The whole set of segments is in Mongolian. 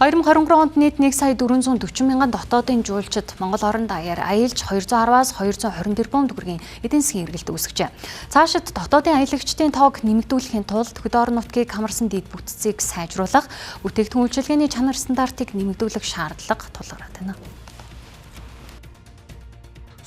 2023 онд нийт 1 сая 440 мянган дотоодын жуулчид Монгол орон даяар аялж 210-аас 220 тэрбум төгрөгийн эдийн засгийн эргэлт үүсгэжээ. Цаашид дотоодын аялагчдын тоог нэмэгдүүлэхийн тулд хөдөө орон нутгийг хамарсан дэд бүтцийг сайжруулах, бүтээгдэхүүн үйлчилгээний чанар стандартыг нэмэгдүүлэх шаардлага тулгараад байна.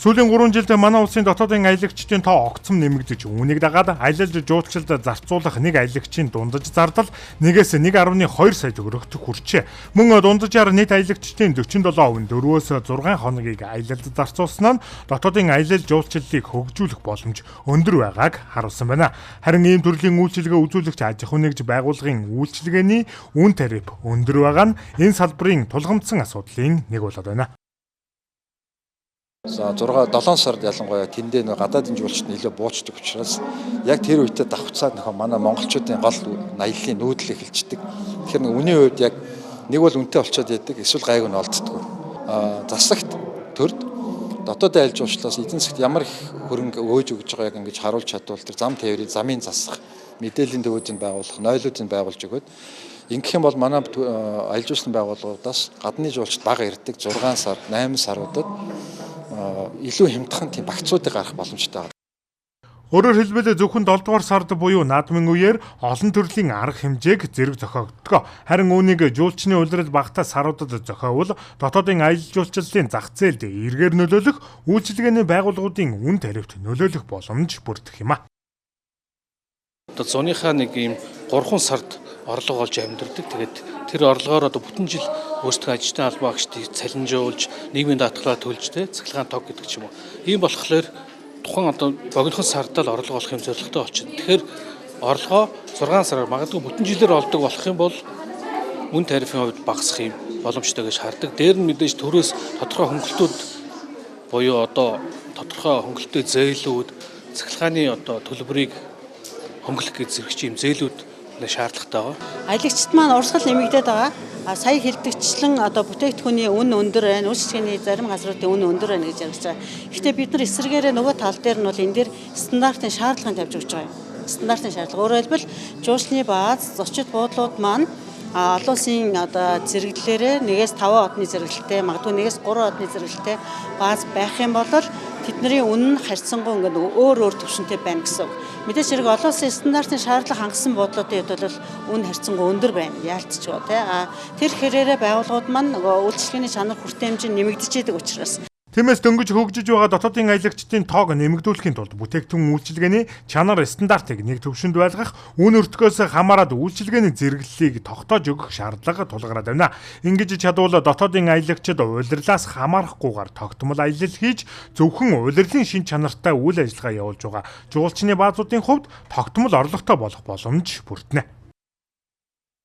Сүүлийн 3 жилд манай улсын дотоодын аялагчдын тоо огцом нэмэгдэж, үүнийг дагаад аялал жуулчлалд зарцуулах нэг аялагчийн дундаж зардал 1-ээс 1.2 сая төгрөгт хүрчээ. Мөн дунджаар нийт аялагчдын 47% нь 4-өөс 6 хоногийг аялалд зарцуулсан нь дотоодын аялал жуулчлалыг хөгжүүлэх боломж өндөр байгааг харуулсан байна. Харин ийм төрлийн үйлчилгээ үзүүлэгч аж ахуй нэгж байгууллагын үйлчилгээний үн тариф өндөр байгаа нь энэ салбарын тулгамдсан асуудлын нэг болоод байна. За 6 7 сард ялангуяа тэндээ нөө гадаадын жуулчид нэлээ буучдаг учраас яг тэр үедээ давхцаад нөхөө манай монголчуудын гол аяллаа нүүдэл эхэлждэг. Тэгэхээр нэг үнийн хувьд яг нэг бол үнэтэй болчиход байдаг, эсвэл гайгүй нь олддгоо. Засагт төрд дотоодын аялал жуулчлалаас эдийн засагт ямар их хөрөнгө өөж өгж байгааг яг ингэж харуулж чадвал тэр зам тээврийн замын засах, мэдээллийн төвүүдийг байгуулах, нойлуудыг байгуулж өгөөд ингэх юм бол манай аялал жуулчлалын байгууллагуудаас гадны жуулчид бага ирдэг 6 сар, 8 саруудад илүү хямдхан тийм багцуудыг гаргах боломжтой байна. Өөрөөр хэлбэл зөвхөн 7 дугаар сард буюу наадмын үеэр олон төрлийн арга хэмжээг зэрэг зохиогддог. Харин үүнийг жуулчны улирал багатай саруудад зохиовол дотоодын аялал жуулчлалын зах зээлд эргээр нөлөөлөх, үйлчилгээний байгууллагуудын үн тарифт нөлөөлөх боломж бүрдэх юм а. Одоо зуныхаа нэг ийм 3 сард орлого олж амьдардаг. Тэгээд тэр орлогоор одоо бүтэн жил өөрсдөө ажилтны албан агчдыг цалинжуулж, нийгмийн даатгалаа төлж, цахилгаан тог гэдэг ч юм уу. Ийм болохоор тухайн одоо богинохон сардаа л орлого олох юм зорилготой болчихно. Тэгэхээр орлогоо 6 сараар магадгүй бүтэн жилээр олдог болох юм бол үн тарифын хувьд багасах юм боломжтой гэж хардаг. Дээр нь мэдээж төрөөс тодорхой хөнгөлтүүд буюу одоо тодорхой хөнгөлттэй зээлүүд, цахилгааны одоо төлбөрийг хөнгөлөх гэж зэрэг юм зээлүүд шаардлагатай байгаа. Аялагчид маань урсгал нэмэгдээд байгаа. Сая хэлдэгчлэн одоо бүтээгдэхүүний үн өндөр байна, үйлчилгээний зарим газруудын үн өндөр байна гэж яригдж байгаа. Гэхдээ бид нар эсрэгээрээ нөгөө тал дээр нь бол энэ дээр стандартын шаардлагыг тавьж өгч байгаа юм. Стандартын шаардлага. Өөрөөр хэлбэл жуулчны бааз, зочид буудлууд маань олон улсын одоо зэрэглэлээрээ 1-ээс 5 одны зэрэглэлтэй, магадгүй 1-ээс 3 одны зэрэглэлтэй бааз байх юм бол тэдний үн нь харьцангуй ингээд өөр өөр түвшинтэй байна гэсэн үг. Мэдээж хэрэг олон улсын стандартын шаардлага хангасан буудлуудын хувьд бол үн харьцангуй өндөр байна. Яалтчгүй тий. Тэр хэрээрээ байгууллагууд маань нөгөө үйлчилгээний чанар хүртээмж нь нэмэгдэж идэг учраас. Тиймээс дөнгөж хөгжиж байгаа дотоодын аялагчдын тоог нэмэгдүүлэхийн тулд бүтээгдэхүүн үйлчилгээний чанар стандартыг нэг түвшинд байлгах, үн өртгөөс хамаарат үйлчилгээний зэрэглэлийг тогтоож өгөх шаардлага тулгараад байна. Ингэж чадвал дотоодын аялагчид улирлаас хамаарахгүйгээр тогтмол аялал хийж, зөвхөн улирлын шин чанартай үйл ажиллагаа явуулж байгаа жуулчны баазуудын хувьд тогтмол орлоготой болох боломж бүрдэнэ.